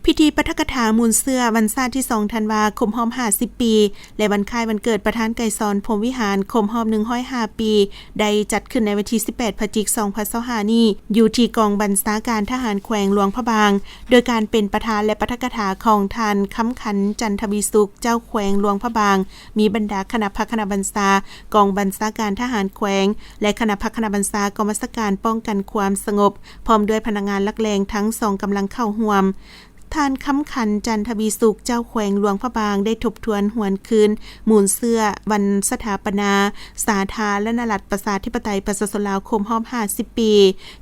ພິທີປາຖະກະຖາມູນເຊື້ອວັນຊາດທີສອງທັນວາ ຄົບຮອບຫ້າສິບປີ ແລະ ວັນຄ້າຍວັນເກີດປະທານໄກສອນ ພົມວິຫານ ຄົບຮອບໜຶ່ງຮ້ອຍຫ້າປີ ໄດ້ຈັດຂຶ້ນໃນວັນທີສິບແປດ ພະຈິກ ສອງພັນຊາວຫ້ານີ້ ຢູ່ທີ່ກອງບັນຊາການທະຫານແຂວງຫຼວງພະບາງ ໂດຍການເປັນປະທານ ແລະ ປາຖະກະຖາຂອງທ່ານ ຄຳຂັນ ຈັນທະວີສຸກ ເຈົ້າແຂວງຫຼວງພະບາງ, ມີບັນດາຄະນະພັກຄະນະບັນຊາ ກອງບັນຊາການທະຫານແຂວງ ແລະ ຄະນະພັກຄະນະບັນຊາກອງບັນຊາການປ້ອງກັນຄວາມສະຫງົບ ພ້ອມດ້ວຍພະນັກງານຫຼັກແຫຼ່ງທັງສອງກຳລັງເຂົ້າຮ່ວມ. ທ່ານ ຄຳຂັນ ຈັນທະວີສຸກ ເຈົ້າແຂວງຫຼວງພະບາງ ໄດ້ທົບທວນຫວນຄືນມູນເຊື້ອວັນສະຖາປະນາສາທາລະນະລັດ ປະຊາທິປະໄຕ ປະຊາຊົນລາວ ຄົບຮອບຫ້າສິບປີ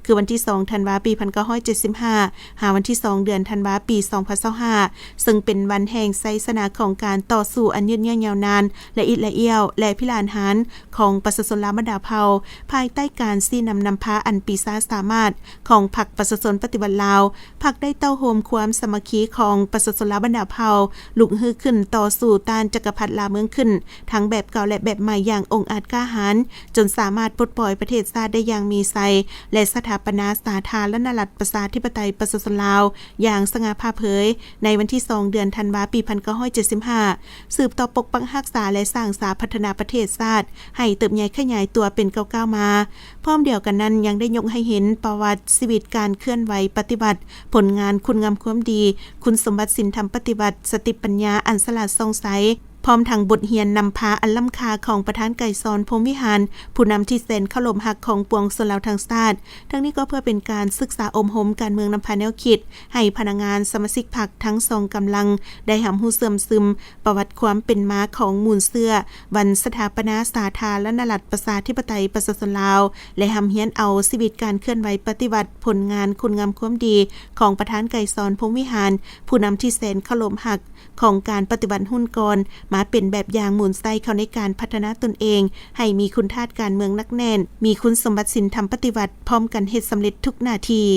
ຄືວັນທີສອງທັນວາ ປີພັນເກົ້າຮ້ອຍເຈັດສິບຫ້າ ຫາວັນທີສອງ ເດືອນທັນວາ ປີສອງພັນຊາວຫ້າ ເຊິ່ງເປັນວັນແຫ່ງໄຊຊະນະຂອງການຕໍ່ສູ້ອັນຍືດເຍື້ອຍາວນານ ລະອິດລະອ້ຽວ ແລະ ພິລະອານຫານຂອງປະຊາຊົນລາວບັນດາເຜົ່າ ພາຍໃຕ້ການຊີ້ນຳນຳພາອັນປີຊາສາມາດຂອງພັກປະຊາຊົນປະຕິວັດລາວ. ພັກໄດ້ເຕົ້າໂຮມຄວາມສາມັກຄີຂອງປະຊາຊົນລາວບັນດາເຜົ່າ ລຸກຮືຂຶ້ນຕໍ່ສູ້ຕ້ານຈັກກະພັດລ່າເມືອງຂຶ້ນ ທັງແບບເກົ່າ ແລະ ແບບໃໝ່ຢ່າງອົງອາດກ້າຫານ ຈົນສາມາດປົດປ່ອຍປະເທດຊາດໄດ້ຢ່າງມີໄຊ ແລະ ສະຖາປະນາສາທາລະນະລັດ ປະຊາທິປະໄຕ ປະຊາຊົນລາວ ຢ່າງສະຫງ່າຜ່າເຜີຍ ໃນວັນທີສອງ ເດືອນທັນວາ ປີພັນເກົ້າຮ້ອຍເຈັດສິບຫ້າ ສືບຕໍ່ປົກປັກຮັກສາ ແລະ ສ້າງສາພັດທະນາປະເທດຊາດໃຫ້ເຕີບໃຫຍ່ຂະຫຍາຍຕົວເປັນກ້າວໆມາ. ພ້ອມດຽວກັນນັ້ນ ຍັງໄດ້ຍົກໃຫ້ເຫັນປະຫວັດຊີວິດການເຄື່ອນໄຫວປະຕິວັດ, ຜົນງານຄຸນງາມຄວາມດີ, ຄຸນສົມບັດສິນທຳປະຕິວັດ, ສະຕິປັນຍາອັນສະຫຼາດສ່ອງໃສ, ພ້ອມທັງບົດຮຽນນຳພາອັນລ້ຳຄ່າຂອງປະທານໄກສອນ ພົມວິຫານ, ຜູ້ນຳທີ່ແສນເຄົາລົບຮັກຂອງປວງຊົນລາວທັງຊາດ. ທັງນີ້ກໍເພື່ອເປັນການສຶກສາອົບຮົມການເມືອງນຳພາແນວຄິດ ໃຫ້ພະນັກງານສະມາຊິກພັກທັງສອງກຳລັງໄດ້ຮັບຮູ້ເຊື່ອມຊຶມປະຫວັດຄວາມເປັນມາຂອງມູນເຊື້ອວັນສະຖາປະນາສາທາລະນະລັດ ປະຊາທິປະໄຕ ປະຊາຊົນລາວ ແລະ ຮ່ຳຮຽນເອົາຊີວິດການເຄື່ອນໄຫວປະຕິວັດ, ຜົນງານຄຸນງາມຄວາມດີຂອງປະທານໄກສອນ ພົມວິຫານ, ຜູ້ນຳທີ່ແສນເຄົາລົບຮັກຂອງການປະຕິວັດຮຸ່ນກ່ອນ ມາເປັນແບບຢ່າງໝູນໃຊ້ເຂົ້າໃນການພັດທະນາຕົນເອງໃຫ້ມີຄຸນທາດການເມືອງໜັກແໜ້ນ, ມີຄຸນສົມບັດສິນທຳປະຕິວັດ, ພ້ອມກັນເຮັດສຳເລັດທຸກໜ້າທີ່.